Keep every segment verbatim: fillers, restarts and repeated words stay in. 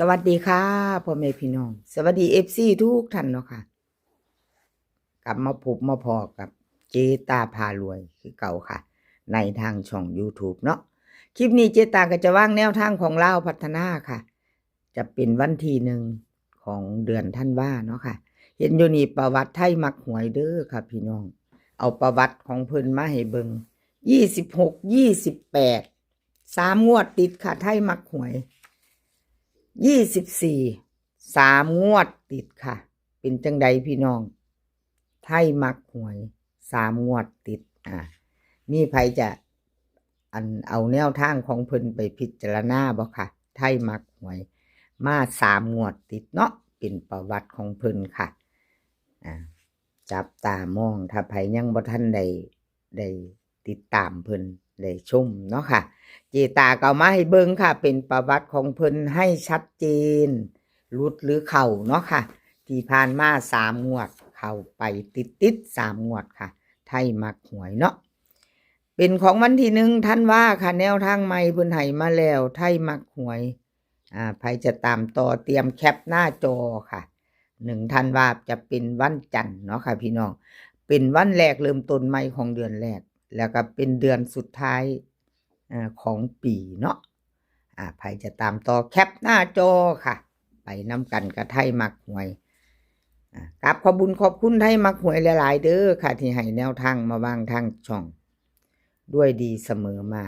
สวัสดีค่ะ พ่อแม่พี่น้อง สวัสดี เอฟซี ทุกท่านเนาะค่ะ กลับมาพบมาพ้อกับเจตาพารวยคือเก่าค่ะ ในทางช่อง YouTube เนาะ คลิปนี้เจตาก็จะวางแนวทางของลาวพัฒนาค่ะ จะเป็นวันที่หนึ่งของเดือนธันวาเนาะค่ะ เห็นอยู่นี่ประวัติไทยมักหวยเด้อค่ะพี่น้อง เอาประวัติของเพิ่นมาให้เบิ่ง ยี่สิบหก ยี่สิบแปด สามงวดติดค่ะ ไทยมักหวย ยี่สิบสี่ สามงวดติดค่ะ เป็นจังใดพี่น้อง ไทยมักหวย สามงวดติด อ่า มีไผจะ อันเอาแนวทางของเพิ่นไปพิจารณาบ่ค่ะ ไทยมักหวย มาสามงวดติดเนาะ เป็นประวัติของเพิ่นค่ะ อ่า จับตามอง ถ้าไผยังบ่ทันได้ ได้ติดตามเพิ่น ได้ชมเนาะค่ะ เจตาก็เอามาให้เบิ่งค่ะ เป็นประวัติของเพิ่นให้ชัดเจน หลุดหรือเข้าเนาะค่ะ ที่ผ่านมาสามงวด เข้าไปติดๆ สามงวดค่ะ ไทยมักหวยเนาะ เป็นของวันที่หนึ่งธันวาค่ะ แนวทางใหม่เพิ่นให้มาแล้ว ไทยมักหวย อ่า ไผจะตามต่อเตรียมแคปหน้าจอค่ะ หนึ่งธันวาจะเป็นวันจันทร์เนาะค่ะพี่น้อง เป็นวันแรกเริ่มต้นใหม่ของเดือนแรก แล้วก็เป็นเดือนสุดท้าย อ่า ของปีเนาะ อ่า ไผจะตามต่อแคปหน้าจอค่ะ ไปนำกันกับไทยมักหวย อ่า กราบขอบบุญขอบคุณไทยมักหวยหลายๆ เด้อค่ะ ที่ให้แนวทางมาวางทางช่อง ด้วยดีเสมอมา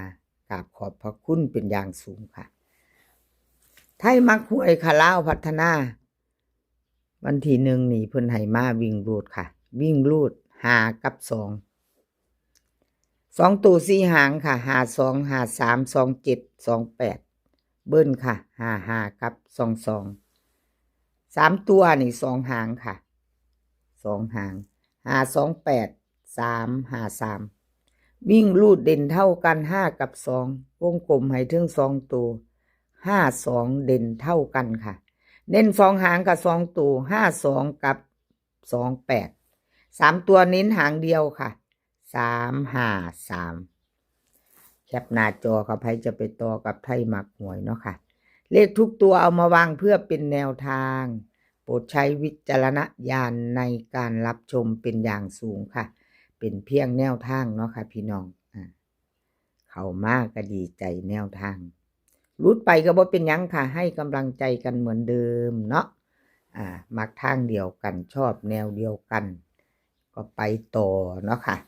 กราบขอบพระคุณเป็นอย่างสูงค่ะ ไทยมักหวยค่ะ ลาวพัฒนา วันที่หนึ่งนี่เพิ่นให้มาวิ่งรูดค่ะ วิ่งรูดห้ากับสอง สองตัวสี่หางค่ะ ห้าสอง ห้าสาม สองเจ็ด สองแปด เบิ้ลค่ะ ห้าห้า กับ สองสอง สามตัวนี่สองหางค่ะ สองหาง ห้าสองแปด สามห้าสาม วิ่งรูดเด่นเท่ากัน ห้ากับสอง วงกลมให้ถึงสองตัว ห้าสอง เด่นเท่ากันค่ะ เน้นสองหางกับสองตัว ห้าสอง กับ สองแปด สามตัวเน้นหางเดียวค่ะ สามห้าสาม แคปหน้าจอค่ะ ไผจะไปต่อกับไทยมักหวยเนาะค่ะ เลขทุกตัวเอามาวางเพื่อเป็นแนวทาง โปรดใช้วิจารณญาณในการรับชมเป็นอย่างสูงค่ะ เป็นเพียงแนวทางเนาะค่ะพี่น้อง อ่า เข้ามาก็ดีใจแนวทาง หลุดไปก็บ่เป็นหยังค่ะ ให้กำลังใจกันเหมือนเดิมเนาะ อ่า มักทางเดียวกัน ชอบแนวเดียวกัน ก็ไปต่อเนาะค่ะ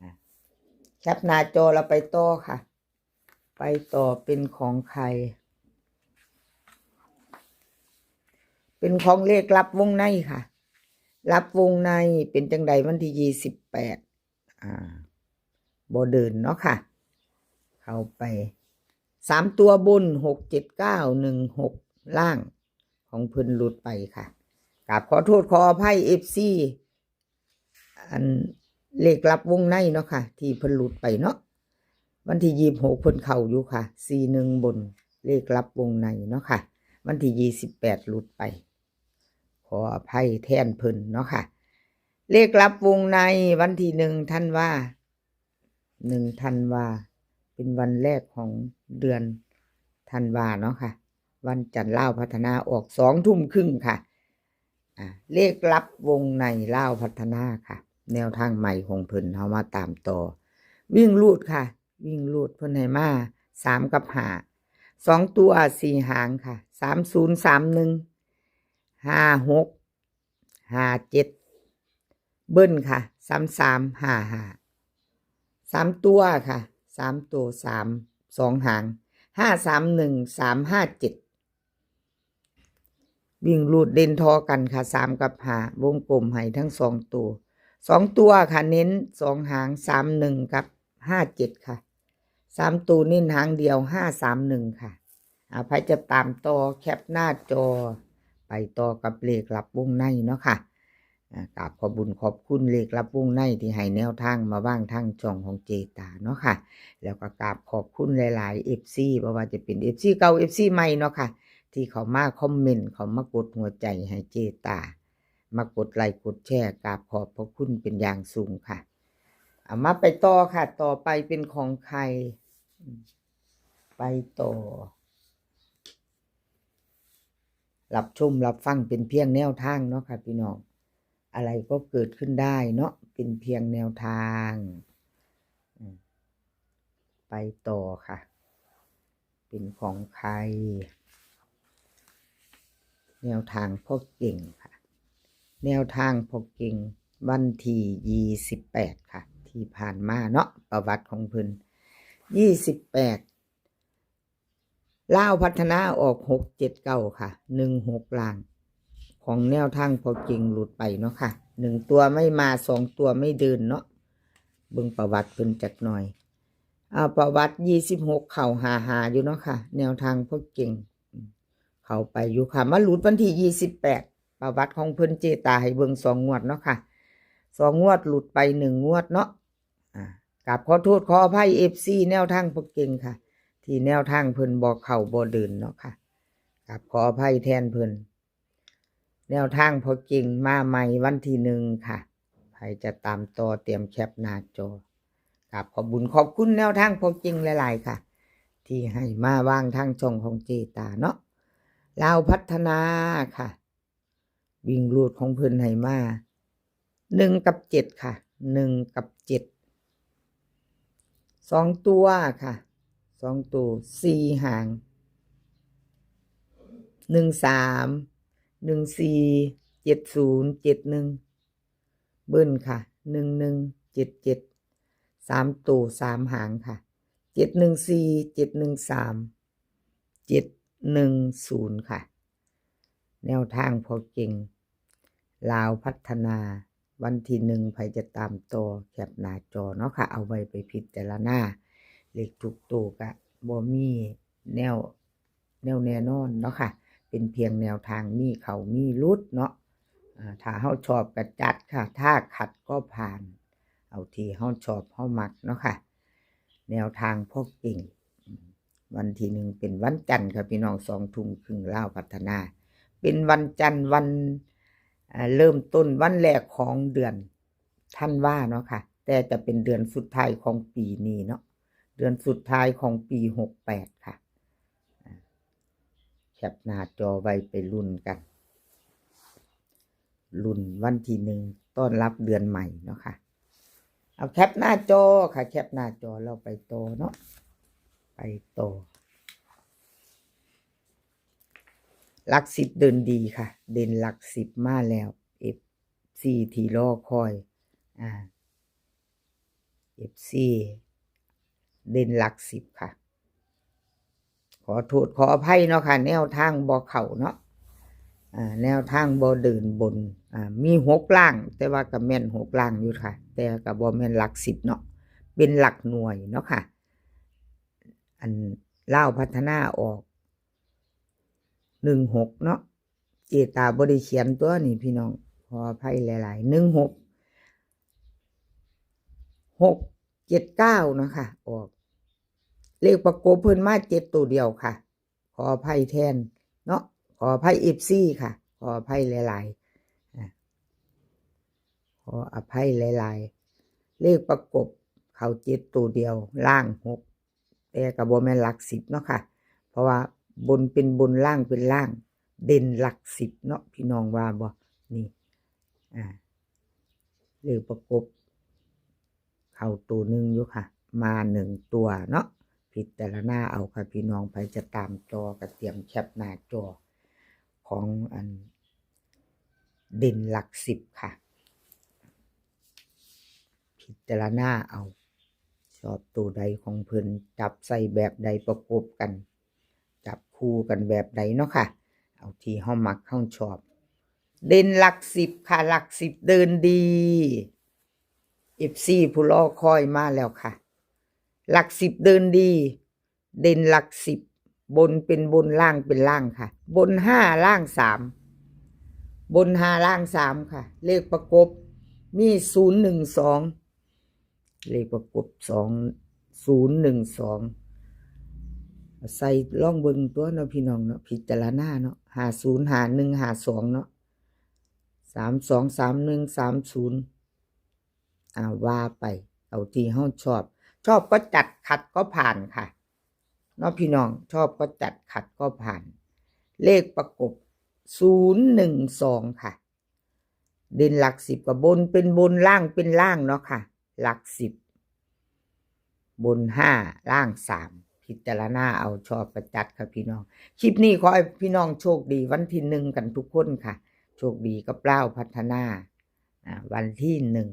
อ่า แคปหน้าจอแล้วไปต่อค่ะ ไปต่อเป็นของใคร เป็นของเลขลับวงในค่ะ ลับวงในเป็นจังใดวันที่ยี่สิบแปด อ่า บ่เดินเนาะค่ะ เข้าไป สามตัวบน หกเจ็ดเก้า หนึ่งหก ล่าง ของเพิ่นหลุดไปค่ะ กราบขอโทษขออภัย เอฟซี อันเลขลับวงในเนาะค่ะ ที่เพิ่นหลุดไปเนาะ วันที่ยี่สิบหกเพิ่นเข้าอยู่ค่ะ สี่หนึ่ง บน เลขลับวงในเนาะค่ะ วันที่ยี่สิบแปดหลุดไป ขออภัยแทนเพิ่นเนาะค่ะ เลขลับวงในวันที่หนึ่งธันวา หนึ่งธันวา เป็นวันแรกของเดือนธันวาเนาะค่ะ วันจันทร์ลาวพัฒนาออกสองทุ่มครึ่งค่ะ อ่า เลขลับวงในลาวพัฒนาค่ะ แนวทางใหม่ของเพิ่น เฮามาตามต่อ วิ่งรูดค่ะ วิ่งรูดเพิ่นให้มา สามกับห้า สองตัวสี่หางค่ะ สามศูนย์ สามหนึ่ง ห้าหก ห้าเจ็ด เบิ้ลค่ะ สามสาม ห้าห้า สามตัวค่ะ สามตัว สาม สองหาง ห้าสามหนึ่ง สามห้าเจ็ด วิ่งรูดเด่นท่อกันค่ะ สามกับห้า วงกลมให้ทั้งสองตัว สองตัวค่ะ เน้นสองหาง สามหนึ่ง กับ ห้าเจ็ด ค่ะ สามตัวเน้นหางเดียว ห้าสามหนึ่ง ค่ะ อ่า ไผจะตามต่อแคปหน้าจอ ไปต่อกับเลขลับวงในเนาะค่ะ อ่า กราบขอบบุญขอบคุณเลขลับวงในที่ให้แนวทางมาวางทางช่องของเจตาเนาะค่ะ แล้วก็กราบขอบคุณหลายๆ เอฟซี บ่ว่าจะเป็น เอฟซี เก่า เอฟซี ใหม่เนาะค่ะ ที่เข้ามาคอมเมนต์ เข้ามากดหัวใจให้เจตา มากดไลค์กดแชร์ กราบขอบพระคุณเป็นอย่างสูงค่ะ เอามาไปต่อค่ะ ต่อไปเป็นของใคร ไปต่อ รับชมรับฟังเป็นเพียงแนวทางเนาะค่ะพี่น้อง อะไรก็เกิดขึ้นได้เนาะ เป็นเพียงแนวทาง อืม ไปต่อค่ะ เป็นของใคร แนวทางพ่อเก่งค่ะ แนวทางพ่อเก่ง วันที่ยี่สิบแปดค่ะ ที่ผ่านมาเนาะ ประวัติของเพิ่น ยี่สิบแปด ลาวพัฒนาออก หกเจ็ดเก้า ค่ะ หนึ่งหก ล่าง ของแนวทางพ่อเก่งหลุดไปเนาะค่ะ หนึ่งตัวไม่มา สองตัวไม่เดินเนาะ เบิ่งประวัติเพิ่นจักหน่อย อ่า ประวัติ ยี่สิบหก เข้าหาหาอยู่เนาะค่ะ แนวทางพ่อเก่ง อืม เข้าไปอยู่ค่ะ มาหลุดวันที่ ยี่สิบแปด ประวัติของเพิ่นเจตาให้เบิ่งสองงวดเนาะค่ะ สองงวดหลุดไปหนึ่งงวดเนาะ อ่า กราบขอโทษขออภัย เอฟซี แนวทางพ่อเก่งค่ะ ที่แนวทางเพิ่นบ่เข้าบ่เดินเนาะค่ะ กราบขออภัยแทนเพิ่น แนวทางพ่อเก่งมาใหม่วันที่หนึ่งค่ะ ใครจะตามต่อเตรียมแคปหน้าจอ กราบขอบบุญขอบคุณแนวทางพ่อเก่งหลายๆค่ะ ที่ให้มาวางทางช่องของเจตาเนาะ ลาวพัฒนาค่ะ วิ่งรูดของเพิ่นให้มา หนึ่งกับเจ็ดค่ะ หนึ่งกับเจ็ด สองตัวค่ะ สองตัว สี่หาง หนึ่งสาม หนึ่งสี่ เจ็ดศูนย์ เจ็ดหนึ่ง เบิ้ลค่ะ หนึ่งหนึ่ง เจ็ดเจ็ด สามตัว สามหางค่ะ เจ็ดหนึ่งสี่ เจ็ดหนึ่งสาม เจ็ดหนึ่งศูนย์ ค่ะ แนวทางพ่อเก่ง ลาวพัฒนา วันที่หนึ่ง ใครจะตามต่อแคปหน้าจอเนาะค่ะ เอาไว้ไปพิจารณา เลขทุกตัวก็บ่มีแนว แนวแน่นอนเนาะค่ะ เป็นเพียงแนวทาง มีเข้ามีหลุดเนาะ อ่า ถ้าเฮาชอบก็จัดค่ะ ถ้าขัดก็ผ่าน เอาที่เฮาชอบเฮามักเนาะค่ะ แนวทางพ่อเก่ง วันที่หนึ่งเป็นวันจันทร์ค่ะพี่น้อง สองทุ่มครึ่ง ลาวพัฒนา เป็นวันจันทร์ วัน อ่า เริ่มต้นวันแรกของเดือนธันวาเนาะค่ะ แต่จะเป็นเดือนสุดท้ายของปีนี้เนาะ เดือนสุดท้ายของปีหกแปดค่ะ อ่า แคปหน้าจอไว้ไปลุ้นกัน ลุ้นวันที่หนึ่ง ต้อนรับเดือนใหม่เนาะค่ะ เอาแคปหน้าจอค่ะ แคปหน้าจอ เราไปต่อเนาะ ไปต่อ หลักสิบเดินดีค่ะ เด่นหลักสิบมาแล้ว เอฟซี ที่รอคอย อ่า เอฟซี เด่นหลักสิบค่ะ ขอโทษขออภัยเนาะค่ะ แนวทางบ่เข้าเนาะ อ่า แนวทางบ่เดินบน อ่า มีหกล่าง แต่ว่าก็แม่นหกล่างอยู่ค่ะ แต่ก็บ่แม่นหลักสิบเนาะ เป็นหลักหน่วยเนาะค่ะ อันลาวพัฒนาออก หนึ่งหก เนาะ เจตาบ่ได้เขียนตัวนี้พี่น้อง ขออภัยหลายๆ หนึ่งหก หกเจ็ดเก้า นะคะ ออก เลขประกบเพิ่นมาเจ็ดตัวเดียวค่ะ ขออภัยแทนเนาะ ขออภัย เอฟซี ค่ะ ขออภัยหลายๆ อ่ะ ขออภัยหลายๆ เลขประกบเข้าเจ็ดตัวเดียว ล่างหก แต่ก็บ่แม่นหลักสิบเนาะค่ะ เพราะว่าบนเป็นบน ล่างเป็นล่าง เด่นหลักสิบเนาะ พี่น้องว่าบ่ นี่ อ่า เลขประกบ เข้าตัวหนึ่งอยู่ค่ะ มาหนึ่งตัวเนาะ พิจารณาเอาค่ะพี่น้อง ใครจะตามต่อก็เตรียมแคปหน้าจอ ของอันเด่นหลักสิบค่ะ พิจารณาเอา ชอบตัวใดของเพิ่น จับใส่แบบใดประกบกัน จับคู่กันแบบใดเนาะค่ะ เอาที่เฮามักเฮาชอบ เด่นหลักสิบค่ะ หลักสิบเดินดี เอฟซี ผู้รอคอยมาแล้วค่ะ หลักสิบเดินดี เด่นหลักสิบ บนเป็นบน ล่างเป็นล่างค่ะ บนห้า ล่างสาม บนห้า ล่างสามค่ะ เลขประกบมีศูนย์หนึ่งสอง เลขประกบสอง ศูนย์หนึ่งสอง ใส่ลองเบิ่งตัวเนาะพี่น้องเนาะ พิจารณาเนาะ ห้าศูนย์ ห้าหนึ่ง ห้าสอง เนาะ สามสอง สามหนึ่ง สามศูนย์ อ่า ว่าไป เอาที่เฮาชอบ ชอบก็จัด ขัดก็ผ่านค่ะ เนาะพี่น้อง ชอบก็จัด ขัดก็ผ่าน เลขประกบ ศูนย์หนึ่งสองค่ะ เด่นหลักสิบก็บนเป็นบนล่างเป็นล่างเนาะค่ะ หลักสิบ บนห้าล่างสาม พิจารณาเอาชอบประจัดค่ะพี่น้อง คลิปนี้ขอให้พี่น้องโชคดีวันที่หนึ่งกันทุกคนค่ะ โชคดีกับลาวพัฒนา อ่า วันที่หนึ่ง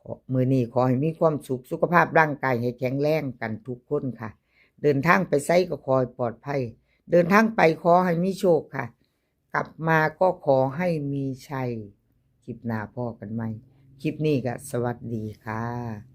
ขอ มื้อนี้ขอให้มีความสุข สุขภาพร่างกายให้แข็งแรงกันทุกคนค่ะ เดินทางไปไสก็ขอให้ปลอดภัย เดินทางไปขอให้มีโชคค่ะ กลับมาก็ขอให้มีชัย คลิปหน้าพ้อกันใหม่ คลิปนี้ก็สวัสดีค่ะ